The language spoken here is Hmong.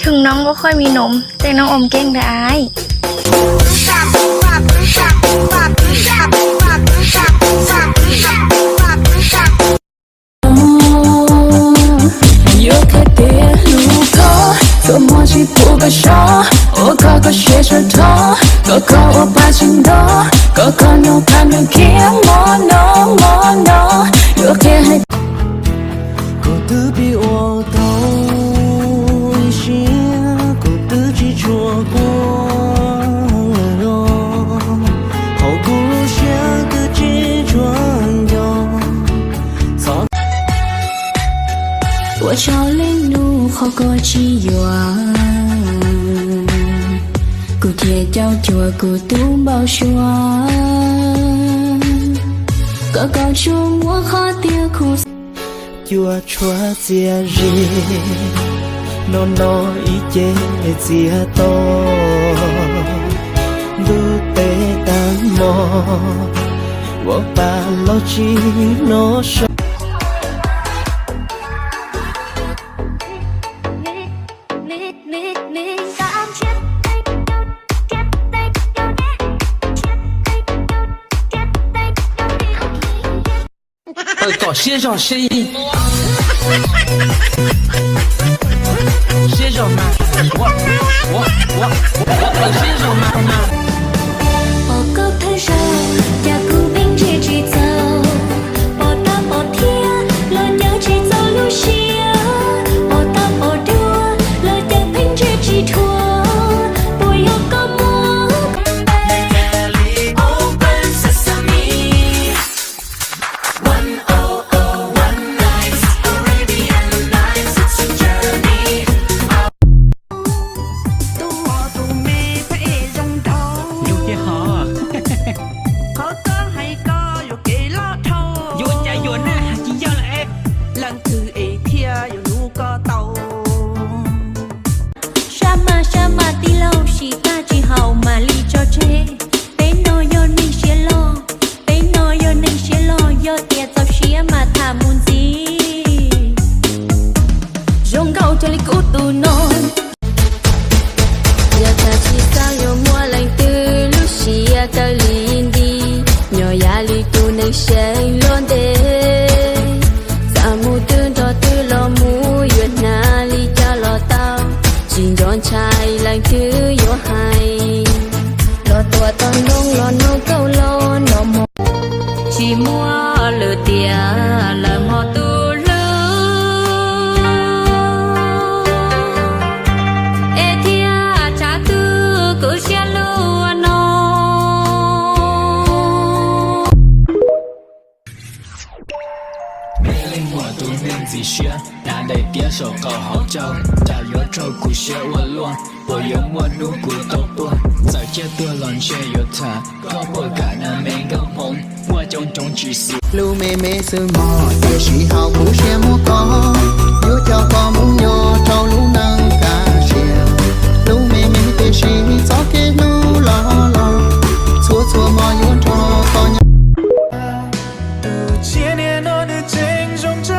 Chúc mừng năm mới có nhiều niềm vui, chúc mừng năm có khoai mì nổm, chúc mừng năm ôm kiêng được ai. Yuav qhia tias hlub koj, txhua hmo tsis pub koj so, ua koj koj siab tshua rho, kom koj ua pa tsis nto, kom koj nug qab nug khiav mog no mog no. Yuav qhia hais Kuv twb pib ua tau ib siab, kuv twb tsis tshua quaj, hauv kuv lub siab twb tsis tshua nco. Thov ua tsaug leej nus qhov koj tsis yuam, kuv thiaj caum cuag kuv tus npau suav, kom koj tsuas muab qhov tias khuv xim cuaj tshuav txias zi, no no ib ce txias to, ntuj teb tag hmo, ua pa los tsis hnov so. Tawm tom siab zog seb, siab zog mas, ua, ua, ua, ua tawm siab zog mas mas. Pom koj thawj zaug, cas kuv pheej ntsia tsis txaus, pom tau pom thiab los nyob tsis txaus lub siab, pom tau pom dua los cas pheej ntsia tsis dhua, puas yog koj muab Tus, tus me pheej zoo dhau. Yus thiaj ho. Qhov koj hais ko yuav kev loj dhau. Yuav cas yuav na hais tsis yog lawm es. Leej twg es thiaj yuav hlub koj tau. Sab mas sab mas tij laug, sim tag tsis haum mam li tso tseg. Peb no yog neeg siab loj, peb no yog neeg siab loj, yog tias txaus siab mas tham mus ntxiv. Zoo nkauj cuag li kuv tus no. Yog tias tsis txawj yuav muaj leej twg lub siab kawg li nti, nyob yam li tus neeg seev luag ntev, txawm mus twg nrog twg los mus yuav hnav li cas los tau, tsis nco ntshai leej twg yuav hais, los tuaj tau ntoo los nug kauj los nrog mog. Tsis muaj lwm tiam lawm mog tus hlub, es thiaj tsa twg kuv siab luag no. Meb leej muam tus neeg ntxim siab, hnav daim tiab saum qaum hauv caug, cas yuav raug kuv siab ua luaj, puas yuav muaj hnub kuv tau tuag, txawm ciaj tuag los ntshe yuav tham, koj puas kam na me nkauj hmoob, muaj coob coob tsis xis. Hlub me me xwb mog, tiam sis hauv kuv siab muab koj, yuav coj koj mus nyob rau lub neej kaj siab. Hlub me me tiam sis txoj kev hlub loj loj, txhua txhua hmo yuav nrog koj nyob. Tus txiv niag no nws tseem zoo tsa